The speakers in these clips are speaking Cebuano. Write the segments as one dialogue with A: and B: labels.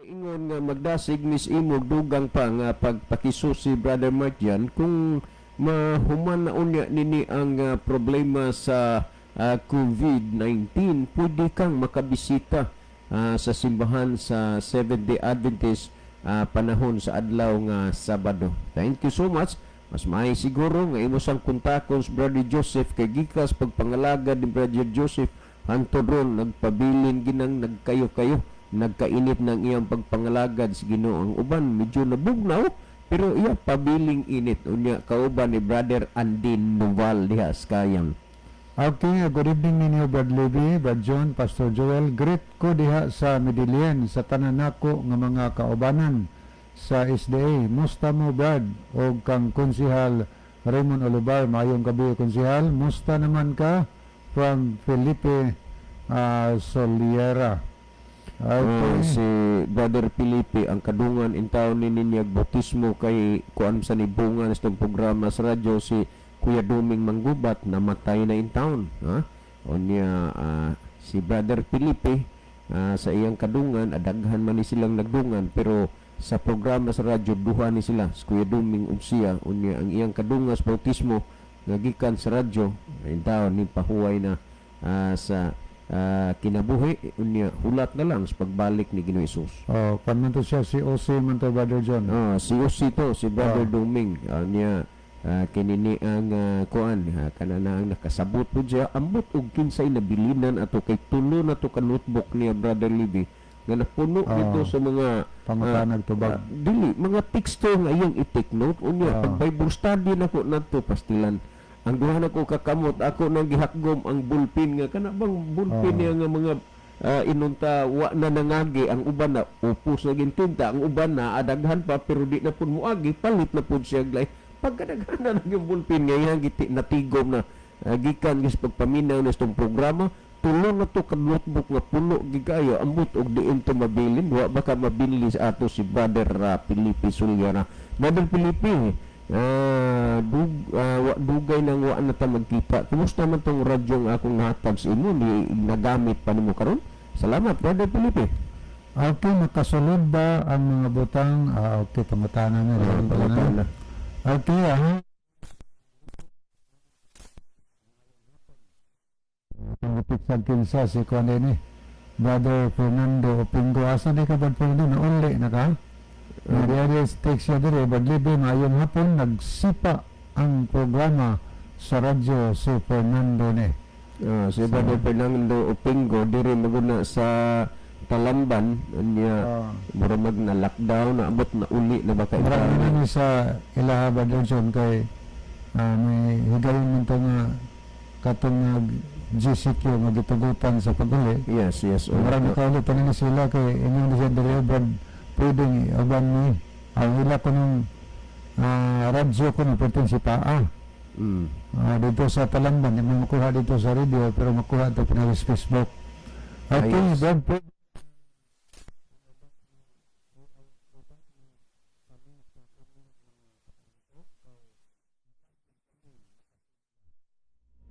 A: Ingon nga magdasig mis imo dugang pa nga pagpakisusi, Brother Mark, kung mahuman na unya nini ang problema sa COVID-19, pwede kang makabisita sa simbahan sa Seventh-day Adventist panahon sa adlaw nga Sabado. Thank you so much. Mas may siguro nga imo sang kontakon sa Brother Joseph kay gikas pagpangalagad ni Brother Joseph hantod ron, nagpabilin ginang nagkayo-kayo, nagkainit ng iyang pagpangalagad sa Ginoo. Ang uban medyo nabugnaw pero iya pabiling init. Unya kauban ni Brother Andin Noval diha sa Kayang.
B: Okay, good evening ninyo, Brad Levy, Brad John, Pastor Joel. Greet ko diha sa Medellin sa tanan nako nga mga kaubanan sa SDA. Musta mo, Brad, og kang Konsihal Raymond Olivar? Maayong gabi, Konsihal. Musta naman ka, from Felipe Soliera. Okay.
A: Si Brother Felipe, ang kadungan in town ni ninyag bautismo kay kuan sa nibungan sa itong programa sa radyo, si Kuya Duming Manggubat, namatay na in town, ha? Unya si Brother Felipe, sa iyang kadungan, adaghan man ni silang nagdungan, pero sa programa sa radyo duha ni sila, si Kuya Duming ug siya. Unya ang iyang kadungan sa bautismo nga gikan sa radyo in town ni pahuway na sa kinabuhi. Unya hulat na lang sa pagbalik ni Ginoo Hesus.
B: Oh, kan man to siya, si OC man to, Brother John.
A: Oh, si OC to, si Brother Duming. Niya kinini ang kuan kana na ang nakasabot po siya, ambot og kinsay nabilinan ato kay tulo na to ka notebook niya, Brother Libby, nga napuno nito sa mga
B: Pangutanag tubag.
A: Dili, mga teksto nga iyang i-take note. Unya pag Bible study nako nadto, pastilan ang duha nako kakamot, ako nang gihakgom ang bullpen, nga kana bang bullpen niya nga mga inunta wa na nangagi. Ang uban na upos na gintinta, ang uban na adaghan pa pero di na pud moagi, palit na pud siya glay pagkadaghan na yung bullpen nga iyang giti natigom na gikan gis pagpaminaw na itong programa. Tulo na to ka notebook nga puno gigayo, ambot og diin to mabilin. Wa baka mabili sa ato si Brother Felipe Sulyana. Brother Felipe, wa dugay nang wa na ta magkita. Kumusta man tong radyo nga akong nahatag sa imo? Ni nagamit pa nimo karon? Salamat, Brother Felipe.
B: Okay, makasulod ba ang mga butang? Ah, okay, pangutana na.
A: Pangutana.
B: Okay, ah. Pangupit sa kinsa si kuan ni Brother Fernando Opingo. Asa di ka, Brother Fernando? Nauli na ka? Uh, text siya dire, Brad Libe, maayong hapon, nagsipa ang programa sa radyo si Fernando ni.
A: Si Brother Fernando Opingo diri maguna sa Talamban. Unya mura mag na lockdown na, abot na uli na baka.
B: Murag na ni sa ilaha, Brother John, kay may higayon man to nga katong nga GCQ nga gitugutan sa pag-uli.
A: Yes. Oh.
B: Murag nakauli pa nila sila kay ingon ni siya diri, Brad, pwedeng uban ni ang ila ko nung radyo ko ni pwedeng si Paa. Dito sa Talamban, di mo makuha dito sa radio pero makuha ito pinalis Facebook. Okay,
A: Ayos.
B: Brad, pwede.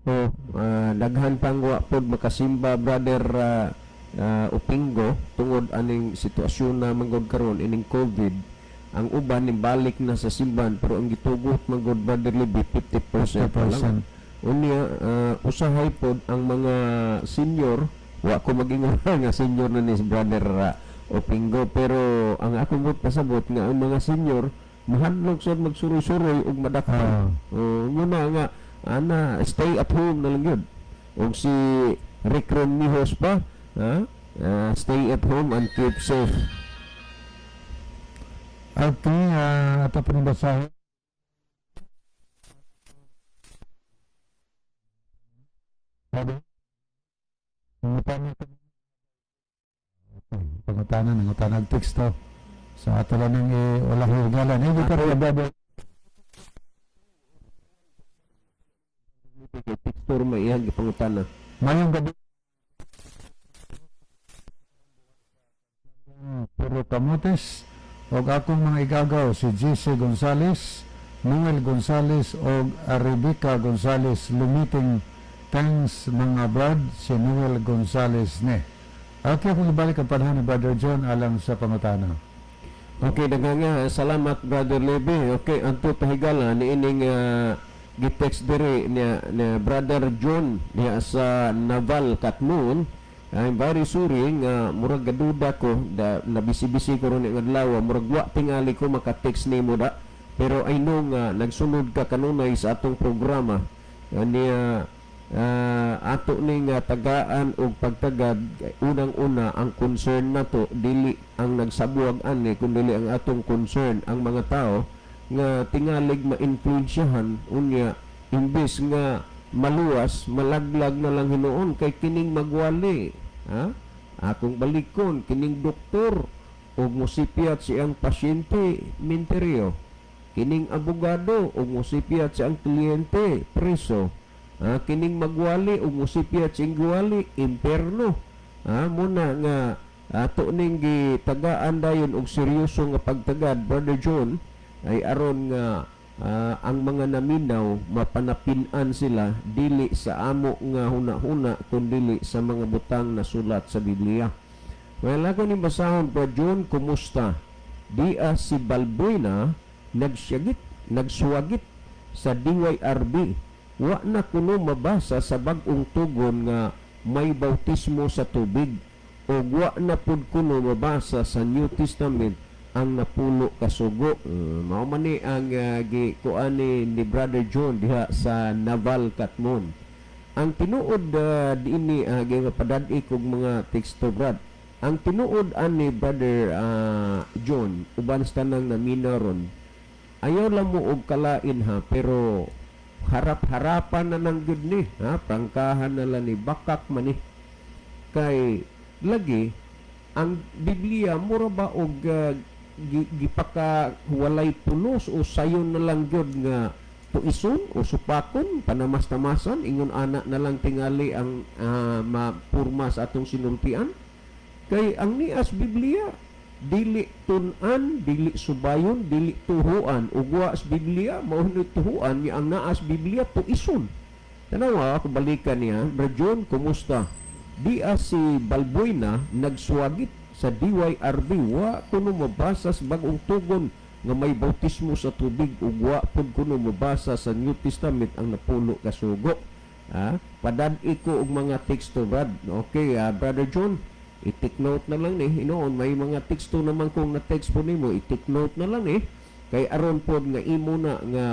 A: Oh, daghan pang wa pod makasimba, Brother Opingo, tungod aning sitwasyon na manggod karon ining COVID. Ang uban balik na sa simbahan pero ang gitugot manggod, Brother Libby, 50% pa lang.
B: 50%.
A: Unya usahay pod ang mga senior, wa ko magingon nga senior na ni si Brother Opingo, pero ang akong but pasabot nga ang mga senior mahadlok sad magsuroy-suroy ug madakpan. Nguna nga ana stay at home na lang yun. Og si Rick Romijos pa, ha? Stay at home and keep safe.
B: Okay, ato pa rin basahin. Pangutana. Okay, pangutana, nangutana ang teksto. Sa ato lang ng wala higalan. Hindi ka rin brother.
A: Kay picture may iyang gipangutana.
B: Mayong gabi. Puro Camotes og akong mga igagaw si GC Gonzales, Noel Gonzales og Rebecca Gonzales Lumiting. Thanks, mga brad, si Noel Gonzales ne. Okay, kung ibalik ang panahon ni Brother John alang sa pangutana.
A: Okay, daghang nga salamat, Brother Lebe. Okay, anto pahigala niining gitext diri niya ni Brother John niya sa Naval, Katmon. I'm very sorry nga murag gaduda ko da, nabisi-bisi ko ron nga adlaw, murag wa tingali ko maka-text nimo da. Pero I know nga nagsunod ka kanunay sa atong programa. Niya ato ning tagaan og pagtagad. Unang-una, ang concern nato dili ang nagsabuag ani, kundi ang atong concern ang mga tao nga tingalig ma-influensyahan, unya imbes nga maluwas, malaglag na lang hinuon kay kining magwali, ha, akong balikon, kining doktor og mosipyat siyang pasyente, minteryo, kining abogado og mosipyat siyang kliyente, preso. Ah, kining magwali og mosipyat siyang giwali, imperno. Ah, muna nga ato ning gitagaan dayon og seryoso nga pagtagad, Brother John, ay aron nga ang mga naminaw mapanapin-an sila dili sa amo nga huna-huna kundili sa mga butang na sulat sa Biblia. Well, ako ni basahon, Brother John, kumusta? Dia si Balbuena nagsyagit, nagsuwagit sa DYRB. Wa na kuno mabasa sa Bag-ong Tugon nga may bautismo sa tubig o wa na pud kuno mabasa sa New Testament ang napulo ka sugo. Mao man ni ang gikuan ni Brother John diha sa Naval, Katmon. Ang tinuod diini gipadad-i kog mga teksto, Brad. Ang tinuod ani, Brother John, uban sa tanang naminaw ron, ayaw lang mo og kalain ha, pero harap-harapan na nang gud ni, ha, prangkahan na lang ni, bakak man ni. Kay lagi ang Biblia mura ba og gipaka walay pulos o sayon na lang gyud nga tuison o supakon, panamas-tamasan, ingon ana na lang tingali ang mapurma sa atong sinultian. Kay ang nias Biblia dili tun-an, dili subayon, dili tuhuan, ug wa sa Biblia mao ni tuhuan niya. Ang naas Biblia, tuison. Tanawa, ako balikan niya. Bro John, kumusta? Dia si Balbuena nagsuwagit sa DYRB. Wa kuno mabasa sa Bagong Tugon nga may bautismo sa tubig ug wa pud kuno mabasa sa New Testament ang napulo ka sugo. Ha? Padad-i ko og mga teksto, Brad. Okay, Brother John, i-take note na lang ni. Inoon, may mga teksto naman kung na-text po nimo, i-take note na lang eh. Kay aron pod nga imo na nga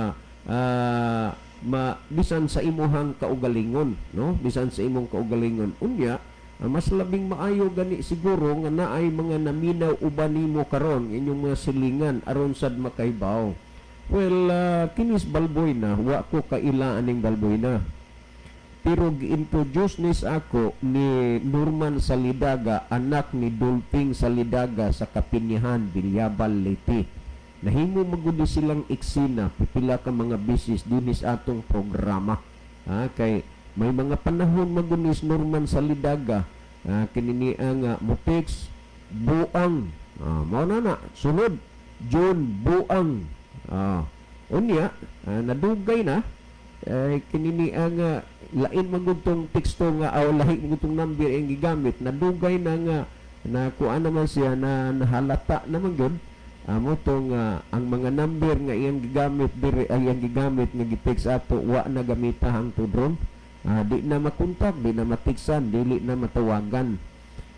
A: ma bisan sa imuhang kaugalingon, no? Bisan sa imong kaugalingon. Unya, mas labing maayo gani siguro nga naay mga naminaw uban nimo karon inyong mga silingan aron sad makaibaw. Well, kinis Balboy na, wa ko kaila aning Balboy na. Pero gi-introduce nis ako ni Norman Salidaga, anak ni Dolping Salidaga sa Kapinyahan, Bilyabal, Leyte. Nahimo magudi silang eksena pipila ka mga bisis dinis atong programa. Ha, kay may mga panahon magunis Norman Salidaga, kinini nga mo-text, "Buang." Ah, mao na na. Sunod, "John, buang." Ah, unya, nadugay na eh, kinini ang lain man tong teksto nga aw lahi man tong number ang gigamit. Nadugay na nga na kuan naman siya na nahalata naman gyud amo tong ang mga number nga iyang gigamit diri ay iyang gigamit nga gi-text ato, wa na gamita hangtod ron. Di na makontak, di na matiksan, dili na matawagan.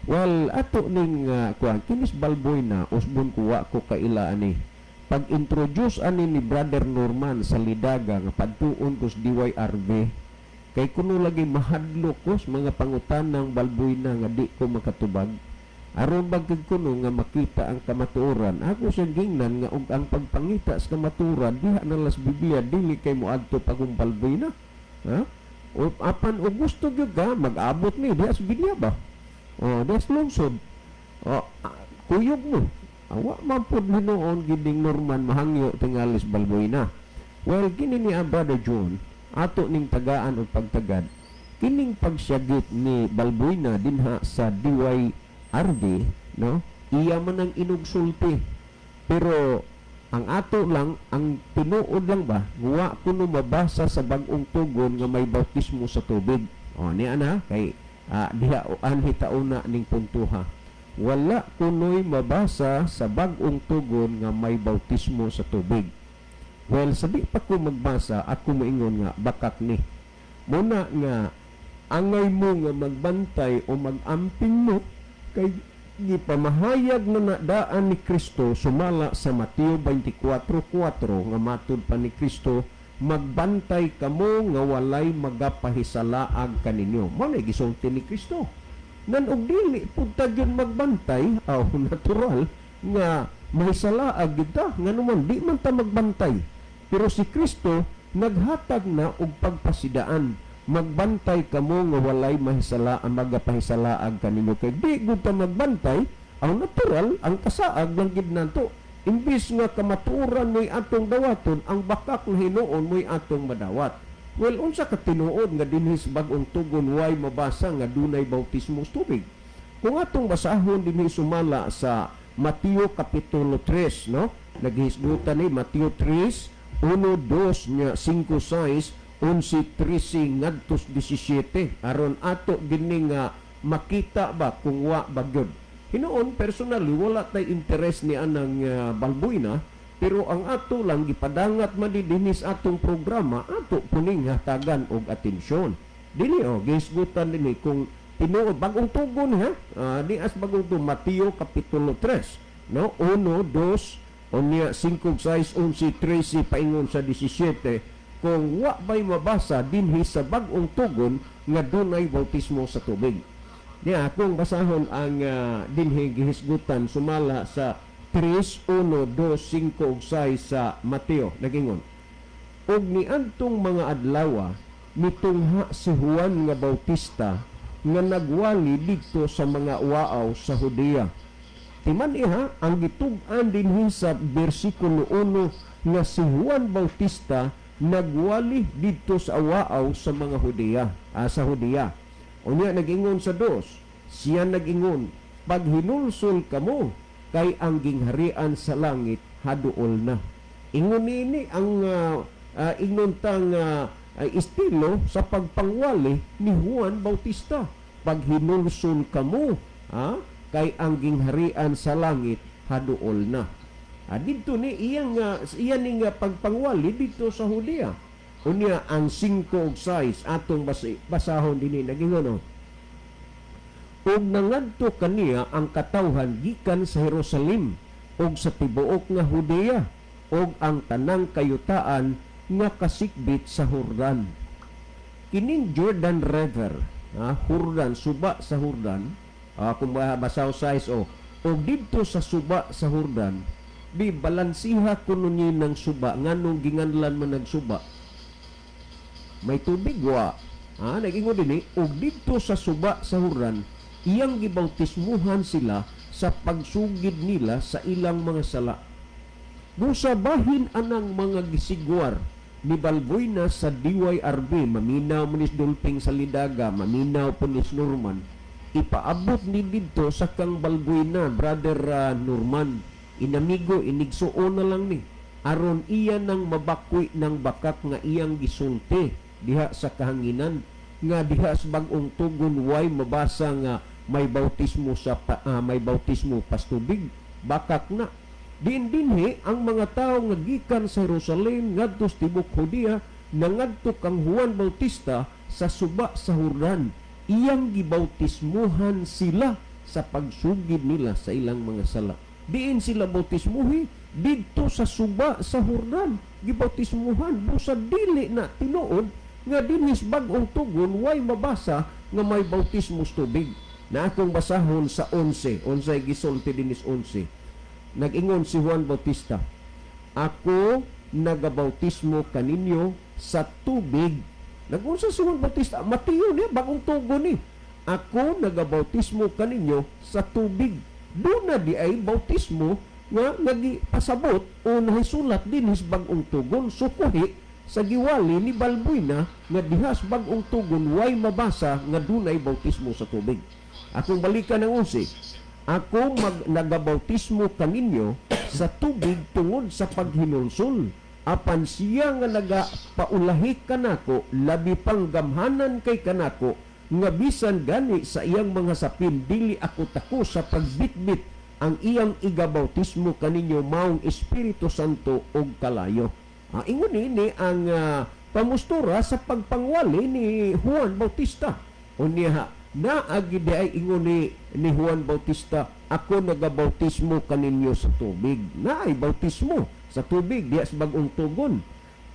A: Well, ato ning kuan kinis Balboy na, usbon ko wa ko kaila ani. Pag-introduce ani ni Brother Norman sa Lidaga nga padtuon ko sa DYRB, kay kuno lagi mahadlok ko sa mga pangutanang Balboy na nga di ko makatubag. Aron bagkag kuno nga makita ang kamatuoran, ako siyang gingnan nga og ang pagpangita sa kamatuoran diha na las Biblia, dili kay moadto pa kung Balboy na. Ha? O apan og gusto gyud ka mag-abot ni diha sa Biblia ba? O diha sa lungsod. O kuyog mo. Awa man pud hinuon giding Norman mahangyo tingalis Balboy na. Well, kini ni ang Brother John, ato ning tagaan og pagtagad. Kining pagsyagit ni Balbuena dinha sa DYRB, no? Iya man ang inugsulti. Pero ang ato lang, ang tinuod lang ba, wa kuno mabasa sa Bag-ong Tugon nga may bautismo sa tubig. O, niya na, kay Diha anhi tauna ning puntuha. Wala kunoy mabasa sa Bag-ong Tugon nga may bautismo sa tubig. Well, sa di pa ko magbasa, ako moingon nga bakak ni. Muna nga angay mo nga magbantay o mag-amping mo kay gipamahayag na nadaan ni Kristo sumala sa Mateo 24:4 nga matud pa ni Kristo, "Magbantay kamo nga walay magapahisalaag kaninyo." Mao na gisulti ni Kristo. Nan og dili pud ta gyud magbantay, aw natural nga mahisalaag gyud ta, ngano man di man ta magbantay. Pero si Kristo naghatag na og pagpasidaan. "Magbantay kamo nga walay mahisala ang magapahisalaag kaninyo," kay di gud ta magbantay, aw natural ang kasaag lang gid nato. Imbis nga kamatuoran mo'y atong dawaton, ang bakak na hinuon mo'y atong madawat. Well, unsa ka tinuod nga dinhi sa Bag-ong Tugon way mabasa nga dunay bautismo sa tubig? Kung atong basahon dinhi sumala sa Mateo kapitulo 3, no? Naghisgutan ni Mateo 3, 1, 2, nya 5, 6, 11, 13, ngadtos 17. Aron ato gini nga makita ba kung wa ba gyud. Hinuon, personally, wala tay interes ni anang balboy na, pero ang ato lang gipadangat man di dinhi sa atong programa, ato puning hatagan og atensyon. Dili oh, gisgutan dinhi kung tinuod Bagong Tugon ha. Di as Bagong Tugon, Mateo kapitulo 3, no? 1, 2, unya 5, 6, 11, 13 paingon sa 17, kung wa bay mabasa dinhi sa Bag-ong Tugon nga dunay bautismo sa tubig. Niya akong basahon ang dinhi gihisgutan sumala sa 3, 1, 2, 5 ug 6 sa Mateo. Nagingon, "Ug niadtong mga adlawa, mitungha si Juan nga Bautista nga nagwali didto sa mga waaw sa Judea." Timan iha ang gitug-an dinhi sa bersikulo 1 nga si Juan Bautista nagwali didto sa waaw sa mga Judea, sa Judea. Unya nagingon sa dos, siya nagingon, "Paghinulsol kamo kay ang gingharian sa langit haduol na." Ingon niini ang ingnon tang estilo sa pagpangwali ni Juan Bautista. "Paghinulsol kamo, kay ang gingharian sa langit haduol na." Didto ni iyang iya ning pagpangwali didto sa Judea. Unya ang 5 ug 6 atong basahon dinhi, nagingon, oh. "Ug nangadto kaniya ang katawhan gikan sa Jerusalem ug sa tibuok nga Judea ug ang tanang kayutaan nga kasikbit sa Jordan." Kining Jordan River, Jordan, suba sa Jordan, kung basaw size o og didto sa suba sa Jordan, di balansiha kuno ni ng suba, nganong ginganlan man nagsuba? May tubig wa. Nagingon dinhi, "Ug didto sa suba sa Jordan iyang gibautismuhan sila sa pagsugid nila sa ilang mga sala." Busa bahin anang mga gisigwar ni Balboyna sa DYRB, maminaw mo ni Dulping sa Lidaga, maminaw po ni Norman, ipaabot ni didto sa kang Balboyna, Brother Norman, inamigo, inigsuon na lang ni, aron iya nang mabakwi ng bakak nga iyang gisulti diha sa kahanginan, nga diha sa Bag-ong Tugon way mabasa nga may bautismo sa may bautismo pastubig, bakak na. Diin dinhi ang mga tawo nga gikan sa Jerusalem ngadto sa tibok Judea nangadto kang Juan Bautista sa suba sa Jordan, iyang gibautismuhan sila sa pagsugid nila sa ilang mga sala. Diin sila bautismuhi? Didto sa suba sa Jordan gibautismuhan. Busa dili na tinuod nga dinhi sa Bag-ong Tugon way mabasa nga may bautismo sa tubig. Na akong basahon sa 11, unsay gisulti dinis 11. Nag-ingon si Juan Bautista, "Ako nagabautismo kaninyo sa tubig." Nag-unsa si Juan Bautista? Mateo niya, Bagong Tugon ni. "Ako nagabautismo kaninyo sa tubig." Doon na di ay bautismo nga nagipasabot o nahisulat din his Bagong Tugon, sukuhi sa giwali ni Balbuena nga dihas Bagong Tugon way mabasa nga dunay bautismo sa tubig. Akong balikan ang 11. "Ako nagabautismo kaninyo sa tubig tungod sa paghinulsol. Apan siya nga nagapaulahi kanako, labi pang gamhanan kay kanako, nga bisan gani sa iyang mga sapin dili ako tako sa pagbitbit. Ang iyang igabautismo kaninyo maong Espiritu Santo ug kalayo. Ingon ini ang pamustura sa pagpangwali ni Juan Bautista. Unya naagi di ay ingon ni Juan Bautista, "Ako nagabautismo kaninyo sa tubig." Naay bautismo sa tubig diha sa Bagong Tugon.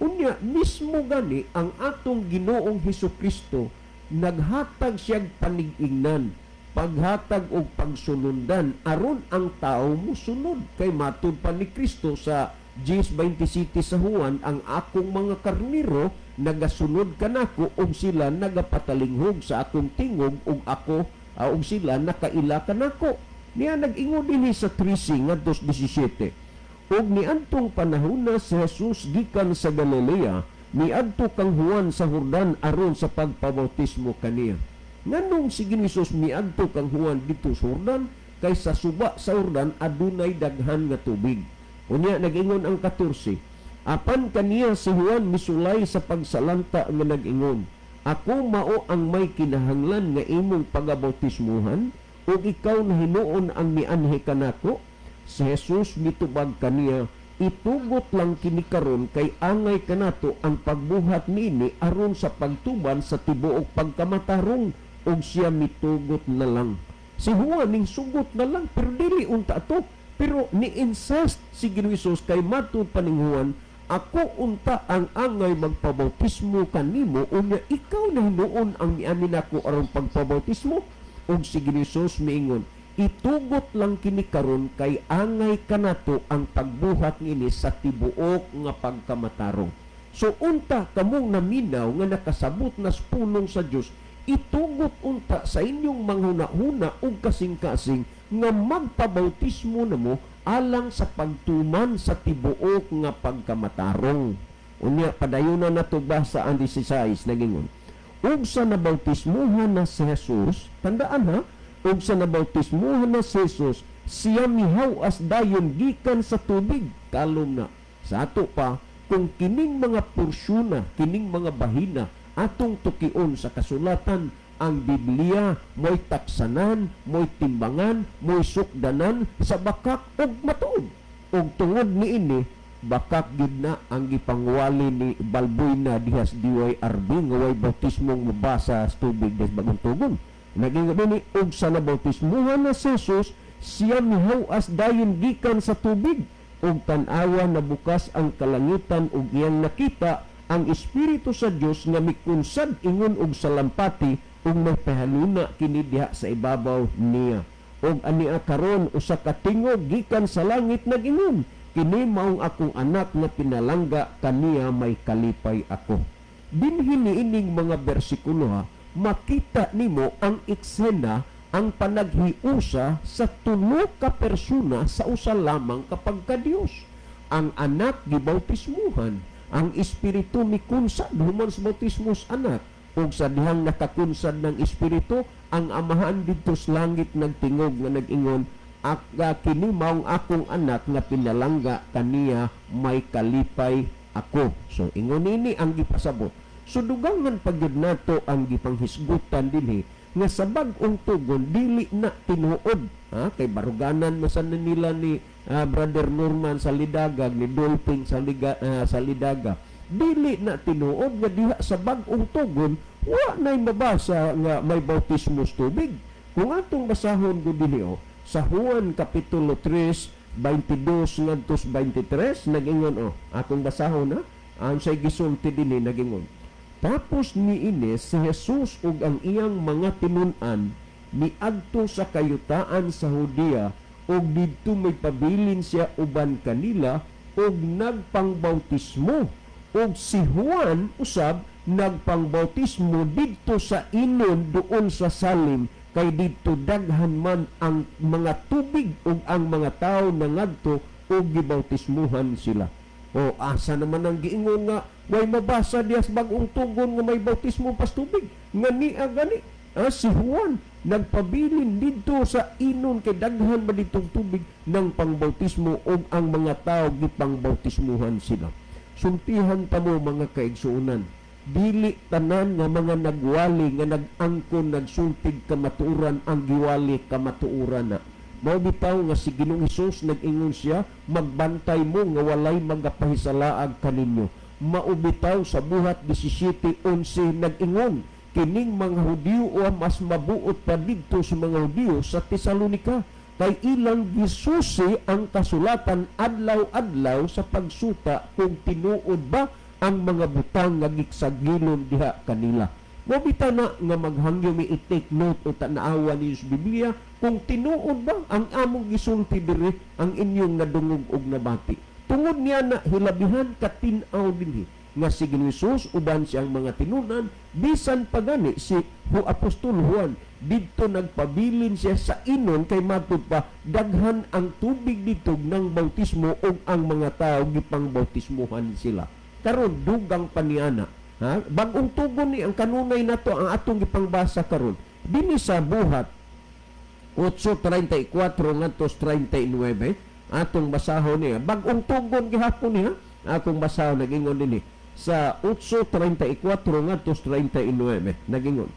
A: Unya mismo gani ang atong Ginoong Hesus Kristo, naghatag siyag panig-ingnan, paghatag og pagsunundan aron ang tao musunod, kay matud pa ni Kristo sa 10:27 sa Juan, "Ang akong mga karniro nagasunod kanako ug sila nagapatalinghog sa akong tingog ug ako ug sila nakaila kanako." Niya nag-ingon dinhi sa 13 ngadto 17, "Ug niadtong panahona si Jesus gikan sa Galilea miadto kang Juan sa Jordan aron sa pagpabautismo kaniya." Nganong si Jesus miadto kang Juan didto sa Jordan? Kay sa suba sa Jordan adunay daghan nga tubig. Unya nag-ingon ang 14, "Apan kaniya si Juan misulay sa pagsalanta nga nag-ingon, 'Ako mao ang may kinahanglan nga imong pagabautismuhan ug ikaw na hinuon ang mianhi kanako?' Si Jesus mitubag kaniya, 'Itugot lang kini karon kay angay kanato ang pagbuhat niini aron sa pagtuban sa tibuok pagkamatarong.' Ug siya mitugot na lang." Si Juan ning sugot na lang, pero dili unta to. Pero ni-insist si Ginoong Hesus kay matud pa ning Juan, "Ako unta ang angay magpabautismo kanimo, unya ikaw na hinuon ang mianhi nako aron pagpabautismo?" Ug si Ginoong Hesus miingon, "Itugot lang kini karon kay angay kanato ang pagbuhat ngini sa tibuok nga pagkamatarong." So unta kamong naminaw nga nakasabot na sa pulong sa Dios, itugot unta sa inyong manghuna-huna ug kasing-kasing nga magpabautismo namo alang sa pagtuman sa tibuok nga pagkamatarong. Unya padayon na nato basa ang 16, nagingon, "Ug sa nabautismuhan na si Jesus," tandaan ha, "ug sa nabautismuhan na si Jesus, siya mihaw-as dayon gikan sa tubig." Kalom na. Sa ato pa, kung kining mga porsyona, kining mga bahina, atong tukion sa kasulatan, ang Biblia mo'y taksanan, mo'y timbangan, mo'y sukdanan sa bakak ug matuod. Ug tungod niini, bakak gid na ang gipangwali ni Balbuena diha sa DYRB nga way bautismong mabasa sa tubig des Bagong Tugon. Naging dinhi, "Ug sa nabautismuhan na si Jesus, siya mihaw-as dayon gikan sa tubig, ug tan-awa, nabukas ang kalangitan ug iyang nakita ang Espiritu sa Dios nga mikunsad ingon og salampati ug magpahaluna kini diha sa ibabaw niya. Ug ania karon usa ka tingog gikan sa langit nag-ingon, 'Kini maong akong anak nga pinalangga, kaniya may kalipay ako.'" Dinhi niining mga bersikulo ha, makita nimo ang eksena, ang panaghiusa sa tulo ka persona sa usa lamang ka pagka-Dios. Ang anak gibautismuhan, ang Espiritu mikunsad human sa bautismo sa anak, ug sa dihang nakakunsad ng Espiritu, ang Amahan didto sa langit nagtingog nga nag-ingon, "Aga kini maong akong anak nga pinalangga, kaniya may kalipay ako." So ingon nini ang gipasabot. So dugangan pagyud nato ang gipanghisgutan dinhi nga sa Bag-ong Tugon dili na tinuod ha, kay baruganan masan na nila ni Brother Norman sa Lidagag, ni Dolphin sa Lidaga. Dili na tinuod nga diha sa Bag-ong Tugon wa nay mabasa nga may bautismo sa tubig. Kung atong basahon gud dinhi oh, sa Juan kapitulo 3 22 ngadto 23, nagingon oh, atong basahon ha, ang say gisulti dinhi, nagingon, "Tapos niini si Jesus ug ang iyang mga tinun-an miadto sa kayutaan sa Judea ug didto may pabilin siya uban kanila ug nagpangbautismo. Ug si Juan usab nagpangbautismo didto sa Enon duol sa Salim kay didto daghan man ang mga tubig ug ang mga tawo nangadto ug gibautismuhan sila." O asa naman ang giingon nga way mabasa diya sa Bagong Tugon nga may bautismo pas tubig? Nga niya gani si Juan nagpabilin didto sa Enon kay daghan ba ditong tubig ng pangbautismo ug ang mga tao gipangbautismuhan sila. Sultihan ta mo, mga kaigsuonan. Dili tanan nga mga nagwali nga nag-angkon, nagsultig kamatuoran, ang giwali kamatuoran na. Mao bitaw nga si Ginoong Hesus nag-ingon siya, "Magbantay mo nga walay magapahisalaag kaninyo." Mao bitaw sa Buhat 17:11 nag-ingon kining mga Hudiyo o mas mabuot pa didto sa mga Hudiyo sa Tesalonika kay ilang gisusi ang kasulatan adlaw-adlaw sa pagsuta kung tinuod ba ang mga butang nga giksagilon diha kanila. Mao bitaw na nga maghangyo mi i-take note o tanaawa ninyo sa Biblia kung tinuod ba ang among gisulti diri ang inyong nadungog og nabati. Tungod niya na hilabihan katin-aw dinhi nga si Ginoong Hesus uban siyang mga tinunan, bisan pagani si Apostol Juan didto nagpabilin siya sa Enon kay matud pa daghan ang tubig didto ng bautismo ug ang mga tao gipang bautismuhan sila. Karon dugang pa niana, ha, bag-ong tugon ni ang kanunay nato, ang atong gipangbasa karon dinhi sa Buhat 8:34 ngadto 39, atong basahon niya. Bag-ong tugon gihapon niya akong basahon. Nagingon dinhi sa 8:34 ngadto 39, nagingon,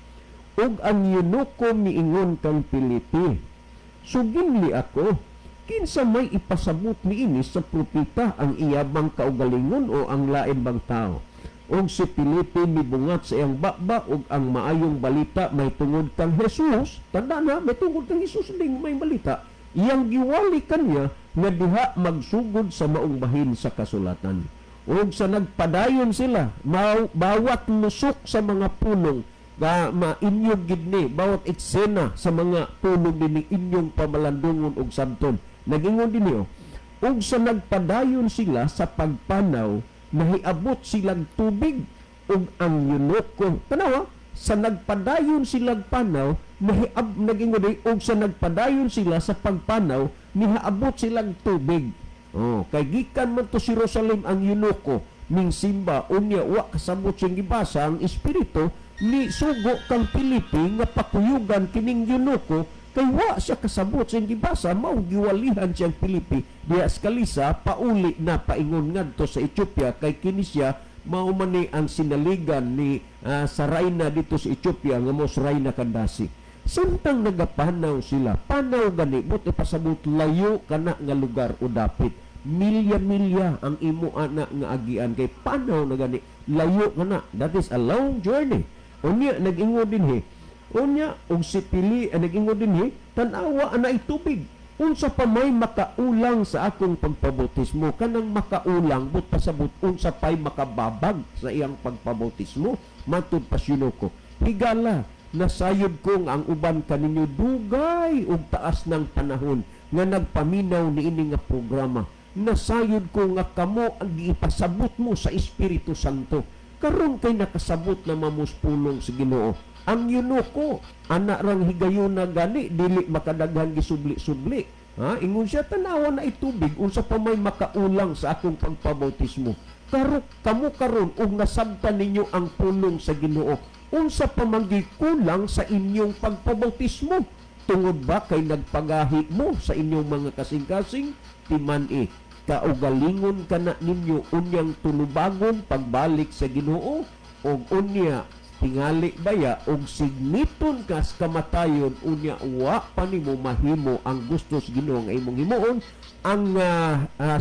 A: "Ug ang eunuko miingon kang Felipe, 'Suginli ako, kinsa may ipasabot niini sa propeta, ang iya bang kaugalingon o ang lain bang tao?' Ug si Felipe mibungat sa iyang baba ug ang maayong balita may tungod kang Jesus.'" Tanda na, may tungod kang Jesus ding may balita. "Iyang giwali kanya nga diha magsugod sa maong bahin sa kasulatan. Ug sa nagpadayon sila, bawat lusok sa mga pulong ga mainyog gid ni, bawat eksena sa mga pulong dinhi inyong pamalandungon og sabton." Nagingon dinhi, oh, "Ug sa nagpadayon sila sa pagpanaw, nahiabot silang tubig ug ang eunuko." Tanawa, sa nagpadayon silang panaw, nagingon din, "Ug sa nagpadayon sila sa pagpanaw, nihaabot silang tubig." Oh, kay gikan man to si Jerusalem ang eunuko ning simba, unya wa kasabot siyang gibasa. Ang espiritu ni sugo kang Felipe nga pakuyugan kining eunuko kay wa siya kasabot sa gibasa. Mao giwalihan siyang Felipe diha sa kalisa pauli na paingon ngadto sa Ethiopia kay kini siya mao man ni ang sinaligan ni sa rayna dito sa Ethiopia nga mo sa rayna Kandasi. Samtang nagapanaw sila, panaw gani, but ipasabot layo kana nga lugar o dapit, milya-milya ang imo ana nga agian kay panaw na gani, layo kana. That is a long journey. Unya nag-ingon dinhi, unya og si Pili nag-ingon dinhi, "Tan-awa, ana tubig, unsa pa may makaulang sa akong pagpabautismo?" Kanang makaulang, but pasabot unsa pay makababag sa iyang pagpabautismo matud pa ko. "Higala, nasayod ko nga ang uban kaninyo dugay og taas ng panahon nga nagpaminaw niini nga programa. Nasayod ko nga kamo ang giipasabot mo sa Espiritu Santo. Karon kay nakasabot na mamos pulong sa Ginoo." Ang eunuko, ana rang higayuna gani, dili makadaghan gisubli-subli. Ha, ingon siya, "Tanawa na itubig, unsa pa may makaulang sa akong pagpabautismo? Karo kamo karon ug nasabtan ninyo ang pulong sa Ginoo, unsa pa man kulang sa inyong pagpabautismo? Tungod ba kay nagpagahi mo sa inyong mga kasing-kasing? Timan-i, kaugalingon kana ninyo unyang tulubagon pagbalik sa Ginoo, og unya tingali baya og signiton kas kamatayon, unya wa pa nimo mahimo ang gusto sa Ginoo nga imong himuon." Ang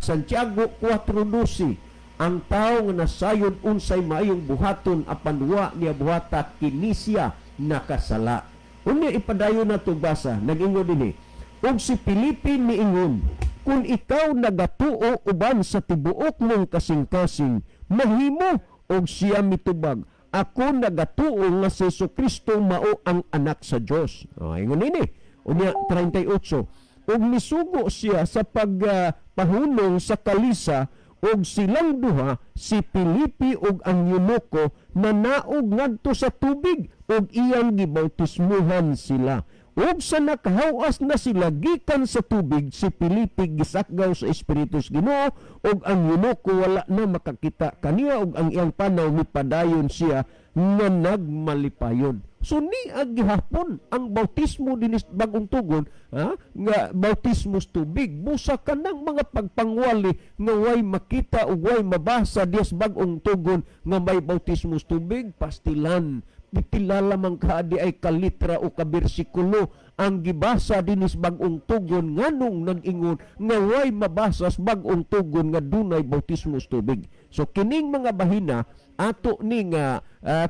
A: Santiago 4:12, "Ang tao nga nasayod unsay maayong buhaton apan wa niya buhata, kini siya nakasala. Unya ipadayon na to basa. Nag-ingon dinhi, "Ug si Felipe niingon, 'Kung ikaw nagatuo uban sa tibuok mong kasing-kasing, mahimo.' Og siya mitubag, 'Ako nagatuo nga si Kristo mao ang anak sa Dios.'" Oh, ingon nini. Unya 38, "Ug misugo siya sa pagpahunong sa kalisa, ug silang duha, si Felipe ug ang eunuko, nanaog ngadto sa tubig ug iyang gibautismuhan sila. Ug sa nakahawas na sila gikan sa tubig, si Felipe gisakgaw sa Espiritu sa Ginoo, ug ang eunuko wala na makakita kaniya, ug ang iyang panaw mipadayon siya nga nagmalipayon." So ni gihapon ang bautismo dinis Bagong Tugon, ha, nga bautismo sa tubig. Busa kanang mga pagpangwali nga way makita o way mabasa dias Bagong Tugon nga may bautismo sa tubig, pastilan pipila lamang ka di ay kalitra o kabersikulo ang gibasa dinis Bagong Tugon, nganong nag-ingon nga way mabasa sa Bagong Tugon nga dunay bautismo sa tubig. So kining mga bahina ato ning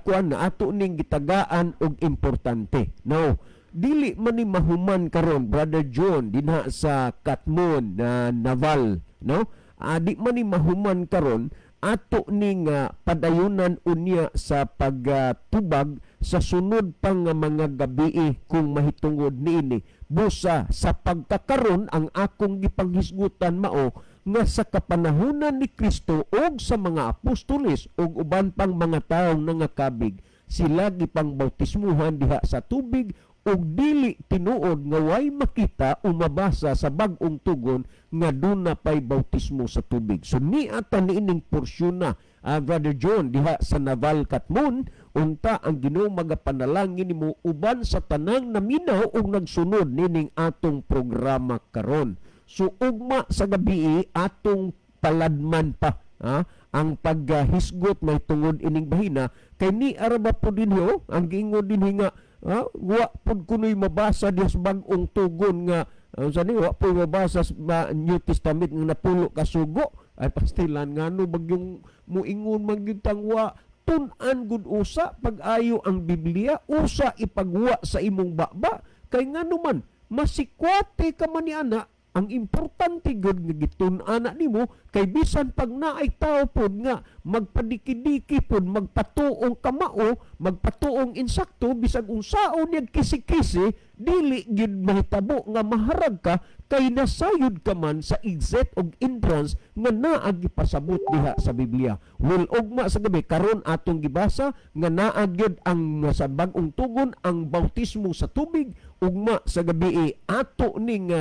A: kuan na ato ning gitagaan og importante. Now, dili man ni mahuman karon, Brother John dinha sa Katmon na Naval, no? Di man ni mahuman karon, ato ning padayunan unya sa pagtubag sa sunod pang nga mga gabii kung mahitungod niini. Busa sa pagkakaron, ang akong gipanghisgutan mao nga sa kapanahunan ni Kristo og sa mga apostoles ug uban pang mga tawo nangakabig, sila gipang bautismuhan diha sa tubig ug dili tinuod nga way makita o mabasa sa Bagong Tugon nga duna pay bautismo sa tubig. So niata niining porsyon na, Brother John diha sa Naval Katmon, unta ang Ginoo magapanalangin nimo uban sa tanang naminaw ug nagsunod nining atong programa karon. So ugma sa gabi atong paladman pa, ha, ang paghisgot may tungod ining bahina kay ni araba po dinhi ang giingon dinhi nga wa pud kunoy mabasa diha sa Bagong Tugon nga sa ni wa pud mabasa sa New Testament nga napulo ka sugo. Ay pastilan, ngano bagyong muingon man gyud tang wa tun-an gud usa pag-ayo ang Biblia, usa ipagwa sa imong baba, kay ngano man masikwate ka man ni ana, ang importante gud nga gitun-an na nimo, kay bisan pag naay tao pod nga magpadiki-diki pod, magpatuong kamao, magpatuong insakto, bisag unsaon niya kisi-kisi, dili gyud mahitabo nga maharag ka kay nasayod ka man sa exit og entrance nga naa gipasabot diha sa Biblia. Well, ugma sa gabi karon atong gibasa nga naa gyud ang sa Bagong Tugon ang bautismo sa tubig. Ugma sa gabi ato ning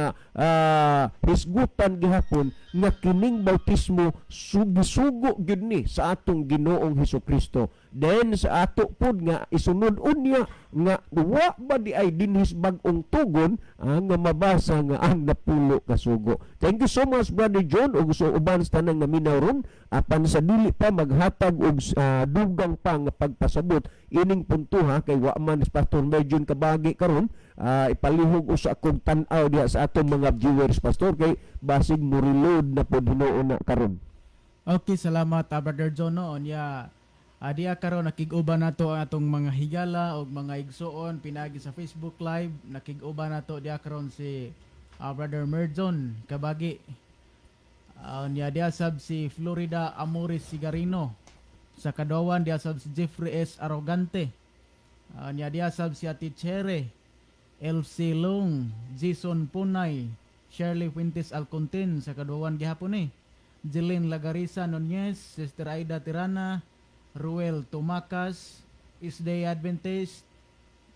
A: hisgutan gihapon nga kining bautismo sugisugo gyud ni sa atong Ginoong Hesus Kristo. Then sa ato pod nga isunod unya nga wa ba di ay dinhis Bagong Tugon nga mabasa nga ang napulo ka sugo. Thank you so much, Brother John, ug sa uban sa tanang naminaw ron. Apan sa dili pa maghatag og dugang pa nga pagpasabot ining puntuha kay wa man si Pastor Merjun kabagi karon, ipalihog usa kog tan-aw diha sa atong mga viewers, Pastor, kay basig mo reload na pod hinuon na karon.
C: Okay, salamat, Brother John, no. Unya diya karon nakig-uban nato ang atong mga higala og mga igsuon pinagi sa Facebook Live. Nakig-uban nato diya karon si Brother Merjon Kabagi. Unya diya sab si Florida Amores Sigarino. Sa Kadawan diya sab si Jeffrey S. Arrogante. Unya diya sab si Ate Chere, LC Long, Jason Punay, Shirley Fuentes Alcontin sa Kadawan gihapon eh. Jeline Lagarisa Nunez, Sister Aida Tirana, Ruel Tumakas, Isday Adventist,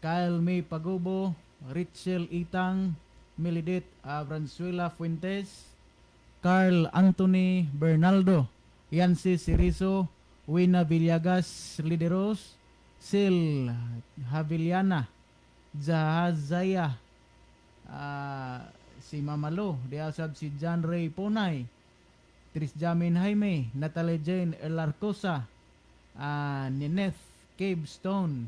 C: Kyle May Pagubo, Richel Itang, Milidit Branzuela Fuentes, Carl Anthony Bernaldo, Yancy Cirizo, Wina Villegas Lideros, Sil Haviliana, Jahazaya, si Mamalo, diasab si John Ray Ponay, Tris Jamin Jaime, Natalie Jane Elarcosa, Nineth Cavestone.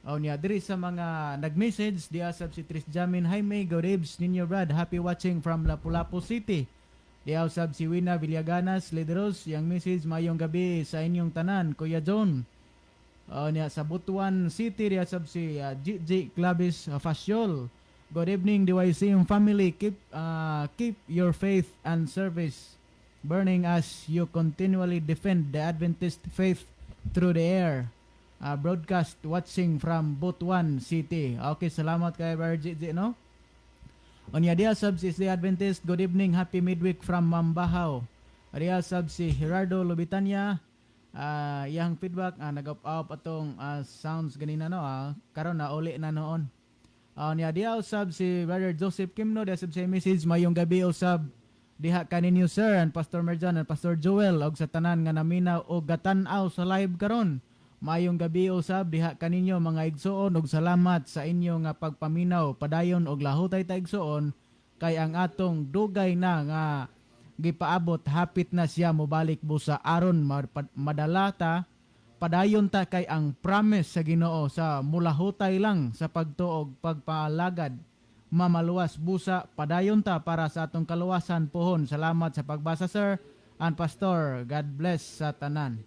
C: O niya, diri sa mga nag-message, diasab si Tris Jamin Jaime, "Good eves ninyo, Brad, happy watching from Lapu-Lapu City." Diasab si Wina Villaganas Lideros, yang message, "Mayong gabi sa inyong tanan, Kuya John." O niya, sa Butuan City, diasab si GG Clavis Fasyol. "Good evening, DYCM family. Keep your faith and service burning as you continually defend the Adventist faith through the air. Broadcast watching from Butuan City." Okay, salamat kay Brother GG, no? Unya diya sab si the Adventist, "Good evening, happy midweek from Mambahaw." Diya sab si Gerardo Lubitanya, iyang feedback, nag-up atong sounds ganina, no, karon na uli na noon. Niya diya usab si Brother Joseph Kimno, diya sab si message, "Mayong gabi usab diha kaninyo, sir and Pastor Merjan and Pastor Joel og sa tanan nga naminaw og gatan-aw sa live karon." Maayong gabi usab diha kaninyo, mga igsoon, ug salamat sa inyo nga pagpaminaw. Padayon og lahutay ta, igsoon, kay ang atong dugay na nga gipaabot, hapit na siya mobalik busa aron madala ta. Padayon ta kay ang promise sa Ginoo sa mulahutay lang sa pagtuo og pagpaalagad mamaluwas busa. Padayon ta para sa atong kaluwasan pohon. Salamat sa pagbasa, sir and pastor. God bless sa tanan.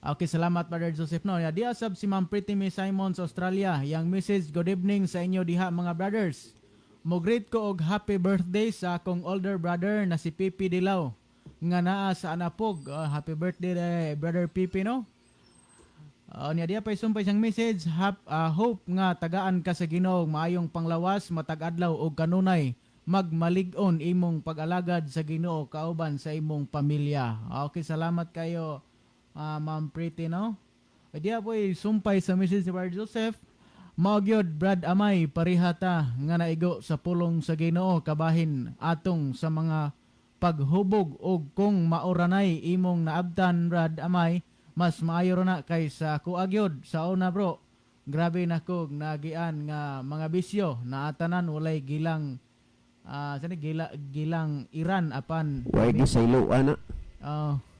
C: Okay, salamat, Brother Joseph, no. Ya, diha sab si Ma'am Pretty May Simon sa Australia. Yang message, "Good evening sa inyo diha, mga brothers. Mo-greet ko og happy birthday sa akong older brother na si Pipi Dilaw nga naa sa Anapog." Happy birthday, Brother Pipi, no. Niya diha pa sumpay siyang message, "Hope nga tagaan ka sa Ginoo maayong panglawas matag adlaw og kanunay magmalig-on imong pag-alagad sa Ginoo kauban sa imong pamilya." Okay, salamat kayo, Ma'am Pretty, no. Diha po sumpay sa message ni Brother Joseph. "Mao gyud, Brad Amay, parihata nga naigo sa pulong sa Ginoo kabahin atong sa mga paghubog, og kung maoranay imong naabtan, Brad Amay, mas maayo ra na kay sa ako gyud sa una, bro. Grabe na kog nagian nga mga bisyo na atanan, walay gilang sani gila, gilang Iran apan."
A: Way gisaylo ana.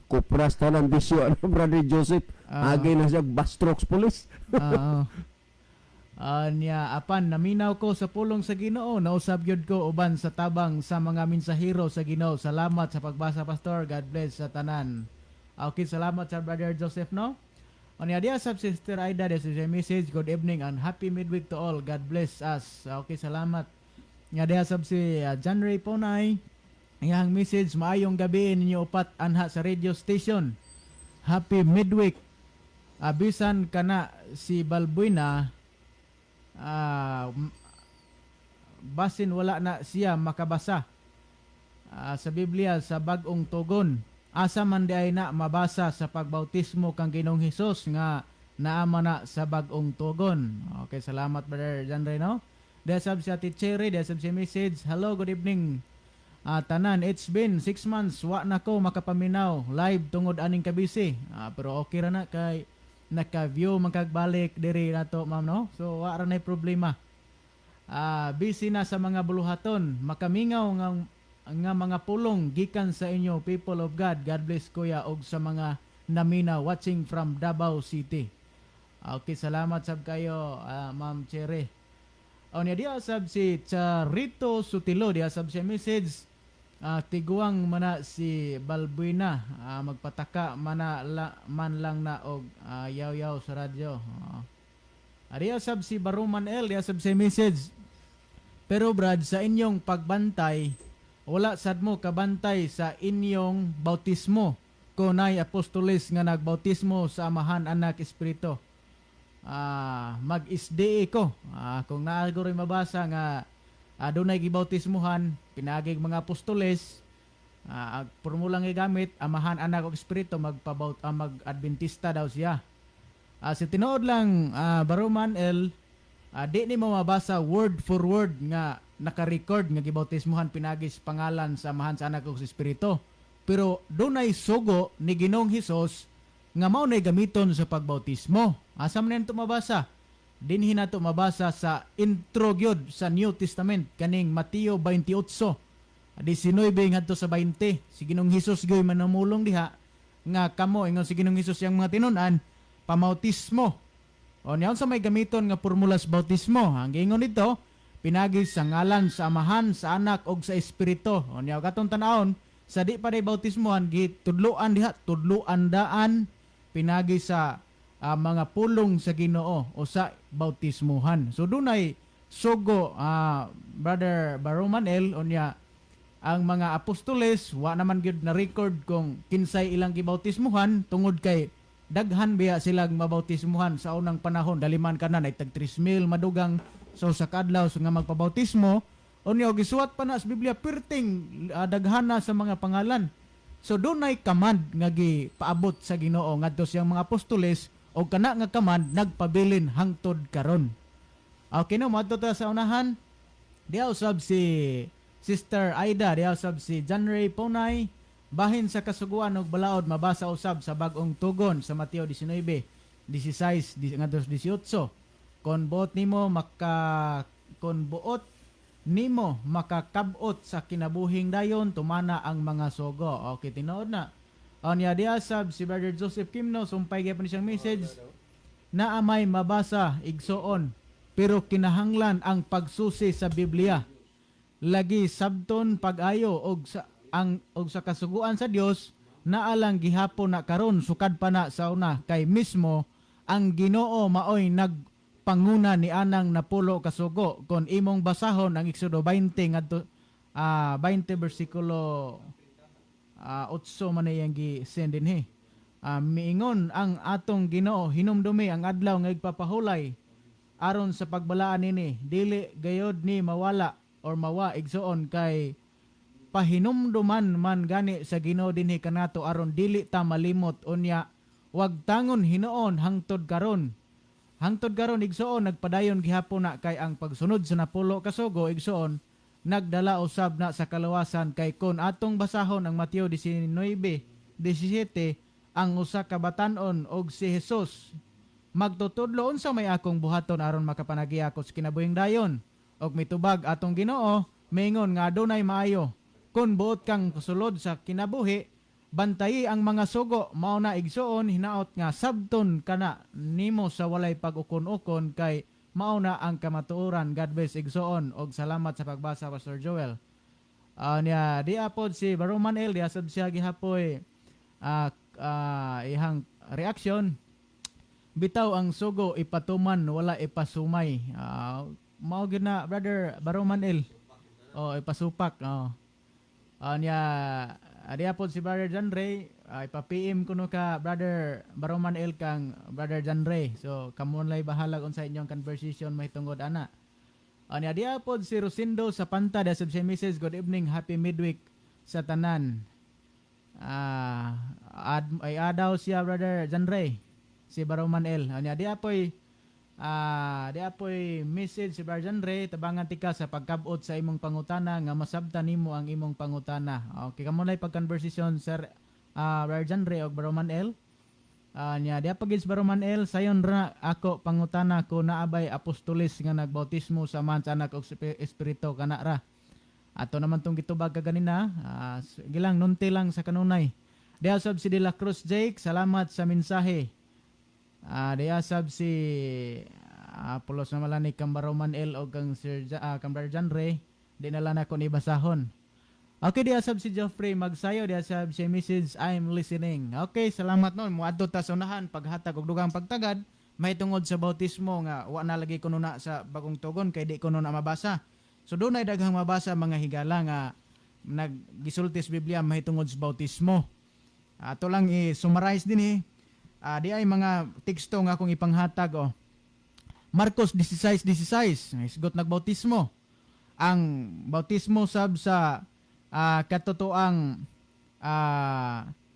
A: Kupras tanan bisyo ano, Brother Joseph. Agi na siya Bastrox Police.
C: Oo. Niya apan naminaw ko sa pulong sa Ginoo, nausab gyud ko uban sa tabang sa mga mensahero sa Ginoo. Salamat sa pagbasa, pastor. God bless sa tanan. Okay, salamat sa Brother Joseph, no. Unya diha sab Sister Aida, this is a message, "Good evening and happy midweek to all. God bless us." Okay, salamat. Nga diha sab si John Ray Ponay. Iyang message, "Maayong gabi ninyo upat anha sa radio station. Happy midweek. Bisan kana si Balbuena, basin wala na siya makabasa sa Biblia sa Bagong Tugon. Asa man di ay na mabasa sa pagbautismo kang Ginoong Hesus nga naama na sa Bagong Tugon?" Okay, salamat, Brother John Ray, no. Diha sab si Ate Cherry, diha sab si message, "Hello, good evening. Tanan, it's been 6 months wa na ko makapaminaw live tungod aning kabisi." Pero okay ra na kay naka-view man kag balik diri nato, ma'am, no. So wa ra nay problema. "Busy na sa mga buluhaton, makamingaw nga mga pulong gikan sa inyo, people of God. God bless, kuya, og sa mga naminaw, watching from Davao City." Okay, salamat sab kayo, Ma'am Cherry. O niya diha sab si Charito Sutilo, diha sab siya message, "Tiguang mana si Balbuena, magpataka mana la, man lang na og yaw-yaw sa radyo." Diha sab si Baruman L, diha sab si message, "Pero Brad, sa inyong pagbantay, wala sad mo kabantay sa inyong bautismo kung nay apostoles nga nagbautismo sa Amahan, Anak, Espiritu. Mag-SDA ko." Kung naa guro mabasa nga adunay gibautismuhan pinaagig mga apostoles, ang pormulang gigamit Amahan, Anak ug Espiritu, magpabaut mag-Adventista daw siya. Si tinuod lang, Baruman L, di ni mo mabasa word for word nga naka-record nga gibautismuhan pinagi sa pangalan sa Amahan, sa Anak ug sa Espiritu. Pero dunay sugo ni Ginoong Hesus nga mao nay gamiton sa pagbautismo. Asa man nato mabasa? Dinhi nato mabasa sa intro gyud sa New Testament, kaning Mateo 28 19 ngadto sa 20. Si Ginoong Hesus gyoy manamulong diha nga kamo, ingon si Ginoong Hesus yang mga tinun-an, pamautismo. O niya, sa may gamiton nga formula sa bautismo? Ang giingon dito, pinagi sa ngalan sa Amahan, sa Anak ug sa Espiritu. O niya, katong tan-awon sa di pa day bautismohan, gitudloan diha, tudloan daan pinagi sa mga pulong sa Ginoo o sa bautismuhan. So dunay sugo, Brother Baroman L. Unya ang mga apostoles, wa naman gyud na record kung kinsay ilang gibautismuhan tungod kay daghan biya silang mabautismuhan sa unang panahon, daliman kanan ay tag 3,000 madugang so sa kadlaw so nga magpabautismo. Unya gisuwat pa na sa Biblia perting daghana sa mga pangalan. So dunay command nga gipaabot sa Ginoo ngadto siyang mga apostoles o kana nga command nagpabilin hangtod karon. Okay no, moadto ta sa unahan. Diha usab si Sister Aida, diha usab si John Ray Ponay, "Bahin sa kasuguan og balaod mabasa usab sa Bagong Tugon sa Mateo 19." 16 ngadto sa 18. Kon buot nimo makakab-ot sa kinabuhing dayon, tumana ang mga sugo. Okay, tinuod na. Unya diha sab si Brother Joseph Kimno, sumpay gyapon siyang message na amay mabasa, igsoon, pero kinahanglan ang pagsusi sa Biblia lagi, sabton pag-ayo og sa ang og sa kasuguan sa Dios. Naalang gihapon na karon, sukad pa na sa una, kay mismo ang Ginoo maoy nagpanguna ni anang 10 ka sugo. Kon imong basahon ang Exodo 20 ngadto 20 bersikulo 8 man iyang gi-send dinhi. Miingon ang atong Ginoo, "Hinumdumi ang adlaw nga igpapahulay aron sa pagbalaan nini." Dili gayod ni mawala or mawa, igsoon, kay pahinumduman man gani sa Ginoo dinhi kanato aron dili ta malimot. Unya wag tangon hinuon hangtod karon. Hangtod karon, igsoon, nagpadayon gihapon na, kay ang pagsunod sa 10 ka sugo, igsoon, nagdala usab na sa kalawasan, kay kon atong basahon ang Mateo 19:17, ang usa ka batan-on og si Jesus magtutudlo, "Unsa may akong buhaton aron makapanagi ako sa kinabuhing dayon?" Og mitubag atong Ginoo, mingon nga adunay maayo. "Kung buot kang sulod sa kinabuhi, bantayi ang mga sugo." Mao na, igsoon, hinaot nga sabton kana nimo sa walay pag-ukon-ukon, kay mao na ang kamatuoran. God bless, igsoon, og salamat sa pagbasa, Pastor Joel. Niya di apod si Baroman El, diha sab siya gihapoy ihang reaction: "Bitaw ang sugo ipatuman, wala ipasumay." Mao gyud na, Brother Baroman El. Oh, ipasupak. Oh. Niya diha pod si Brother John Ray, ipa-PM kuno ka, Brother Baroman El, kang Brother John Ray. So kamo lay bahalag unsa inyong conversation mahitungod ana. Niya diha pod si Rosindo sa Panta, diha sab siya message: "Good evening, happy midweek sa tanan." Ad, ay adaw siya, Brother John Ray, si Baroman El. Nya diha poy message si Brother John Ray: "Tabangan tika sa pagkabot sa imong pangutana nga masabtan nimo ang imong pangutana." Okay, kamo lay pag-conversation, Sir Brother John Ray og Baroman El. Nya diha pagid si Baroman El: "Sayon ra ako pangutana ko, naabay apostolis nga nagbautismo sa Amahan, sa Anak ug Espiritu?" Kana ra. Ato naman tong gitubag kaganina, gilang nunti lang sa kanunay. Diha sab si De La Cruz Jake, "Salamat sa mensahe." Diha sab si pulos na ni kang Baroman El o kang Sir kang Brother John Ray, di na lang ako ni basahon. Okay, diha sab si Geoffrey Magsayo, diha sab si message, "I'm listening." Okay, salamat noon. Muadto ta sa unahan paghatag og dugang pagtagad mahitungod sa bautismo nga wa na lagi kuno na sa Bagong Tugon kay di kuno na mabasa. So dunay daghang mabasa, mga higala, nga naggisulti sa Biblia mahitungod sa bautismo. Ato lang i-summarize din eh. Di ay mga teksto nga akong ipanghatag oh. Marcos 16:16, hisgot nagbautismo. Ang bautismo sab sa katotoang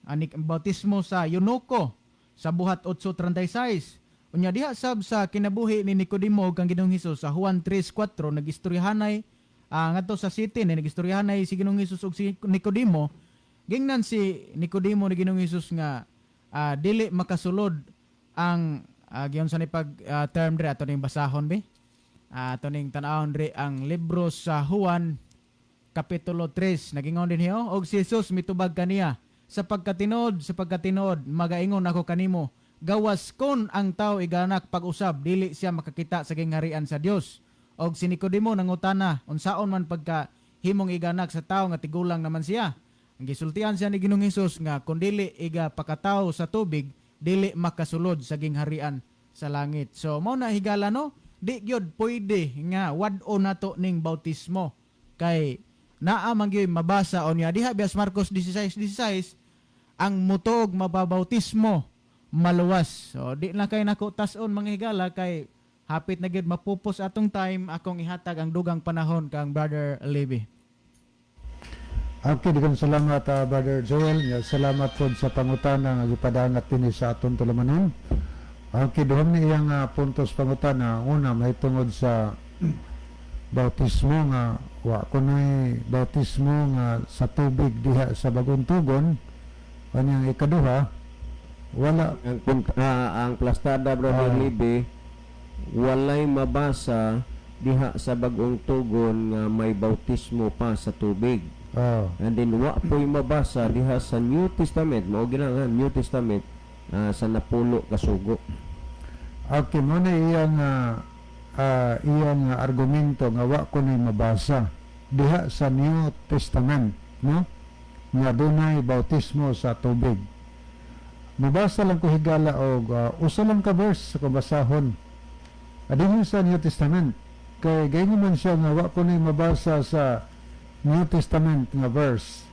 C: anik bautismo sa Eunuko sa Buhat 8:36. Unya diha sab sa kinabuhi ni Nicodemo ug kang Ginoong Hesus sa Juan 3:4, nagistoryahanay ngadto sa city ni nagistoryahanay si Ginoong Hesus ug si Nicodemo. Gingnan si Nicodemo ni Ginoong Hesus nga dili makasulod ang giyon sa ni pag term dre. Ato ning basahon be. Ato ning tan-awon dre ang libro sa Juan kapitulo 3. Nagingon din hiyo, "Og si Jesus mitubag kaniya, sa pagkatinuod, magaingon ako kanimo, gawas kon ang tao iganak pag-usab, dili siya makakita sa gingharian sa Dios." Og si Nicodemo nangutana, "Unsaon man pagka himong iganak sa tao nga tigulang naman siya?" Ang gisultian siya ni Ginoong Hesus nga kung dili iga pakatawo sa tubig, dili makasulod sa gingharian sa langit. So mao na, higala, no, di gyud pwede nga wad-o nato ning bautismo kay naa man gyud mabasa. Unya diha bias Marcos 16:16, ang mutuog mababautismo, maluwas. So di na kay nako tas-on, mga higala, kay hapit na gyud mapupos atong time. Akong ihatag ang dugang panahon kang Brother Levi.
B: Okay, daghang salamat, Brother Joel. Ya, salamat po sa pangutana nga gipadangat dinhi sa aton tulumanon. Okay, duham ni iyang puntos pangutana. Una, mahitungod sa bautismo nga wa kunoy bautismo nga sa tubig diha sa Bagong Tugon. Kanyang ikaduha, Wala.
A: Ang plastada, Brother Libby, walay mabasa diha sa Bagong Tugon nga may bautismo pa sa tubig. And then wa po'y mabasa diha sa New Testament, mao gina nga New Testament sa napulo ka sugo.
B: Okay, mo na iyang argumento nga wa ko ni mabasa diha sa New Testament, no? Nga dunay bautismo sa tubig. Mabasa lang ko, higala, og usa lang ka verse sa basahon. Adinhin sa New Testament. Kay gayon man siya nga wa ko ni mabasa sa New Testament nga verse.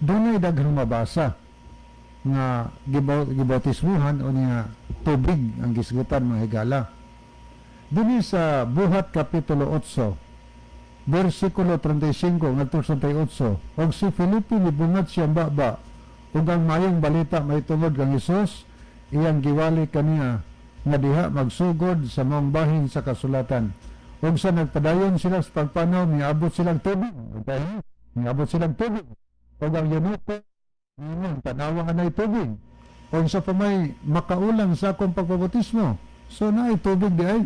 B: Dunay daghang mabasa nga gibautismuhan o niya tubig ang gisgutan, mga higala. Dinhi sa Buhat Kapitulo 8 versikulo 35 ngadto sa 38: "Og si Felipe mibungad siyang baba ug ang maayong balita mahitungod kang Hesus iyang giwali kaniya nga diha magsugod sa maong bahin sa kasulatan. Ug sa nagpadayon sila sa pagpanaw, miabot silang tubig." Okay? Miabot silang tubig. "Ug ang eunuko miingon, 'Tanawa, anay tubig. Unsa pa may makaulang sa akong pagpabautismo?" So naay tubig di ay.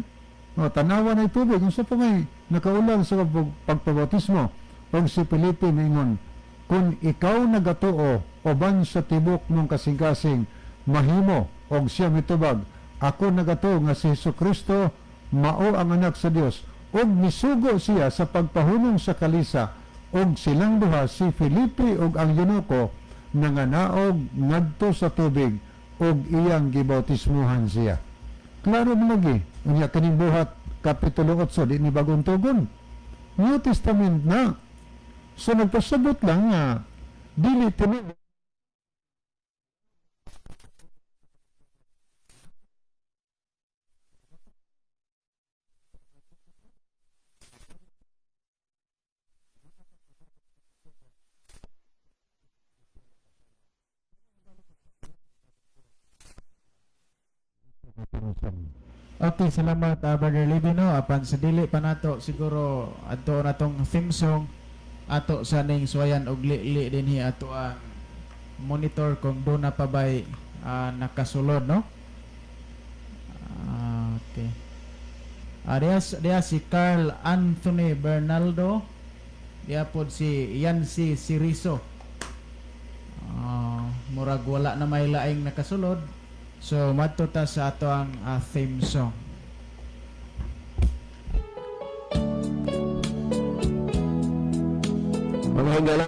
B: O, "Tanawa, nay tubig. Unsa pa may nakaulang sa pagpabautismo?" Ug si Felipe miingon, 'Kung ikaw nagatuo uban sa tibok mong kasing-kasing, mahimo.' Og siya mitubag, 'Ako nagatuo nga si Hesus Kristo mao ang anak sa Dios.' Ug misugo siya sa pagpahunong sa kalisa, ug silang duha, si Felipe ug ang eunuko, nanganaog ngadto sa tubig ug iyang gibautismuhan siya." Klaro mo lagi. Unya kaning Buhat Kapitulo 8, di ni Bagong Tugon. New Testament na. So nagpasabot lang nga dili tinuod.
C: Okay, salamat, Brother Libby, no. Apan sa dili pa nato siguro adto na tong theme song, ato sa ning suwayan og li-li dinhi ato ang monitor kung duna pa bay nakasulod, no. Okay. Diya si Carl Anthony Bernaldo. Diya pod si Yancy Siriso. Murag wala na may laing nakasulod. So madto ta sa ato ang theme song.
A: Mga higala,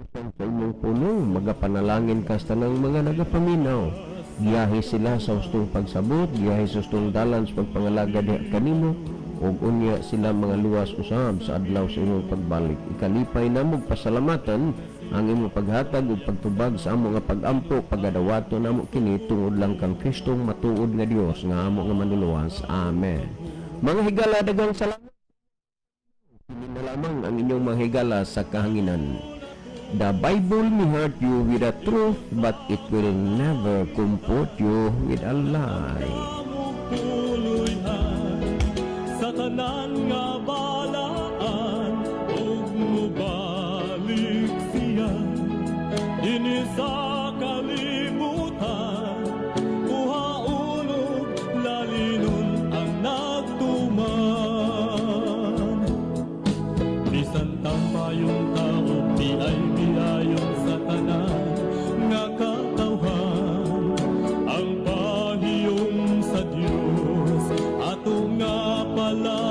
A: sa imong pulong, magapanalangin ka sa tanang mga nagapaminaw. Giyahe sila sa hustong pagsabot, giyahe sa hustong dalan sa pagpangalaga diha kanimo, ug unya sila mga luwas usab sa adlaw sa imong pagbalik. Ikalipay namo, pasalamatan ang imong paghatag ug pagtubag sa amo nga pagampo. Pagadawato namo kini tungod lang kang Kristong matuod nga Dios nga amo nga manluluwas. Amen. Mga higala, daghang salamat. Kini na lamang ang inyong mga higala sa kahanginan. The Bible may hurt you with the truth, but it will never comfort you with a lie.
D: Puluy-an sa tanan nga balaan ug mubalik siya dinhi sa kalibutan, kuhaon ug lalinon ang nagtuman. Bisan tampayong tao, biay biayon sa tanan nga katawhan, ang pahiyom sa Dios ato nga pala.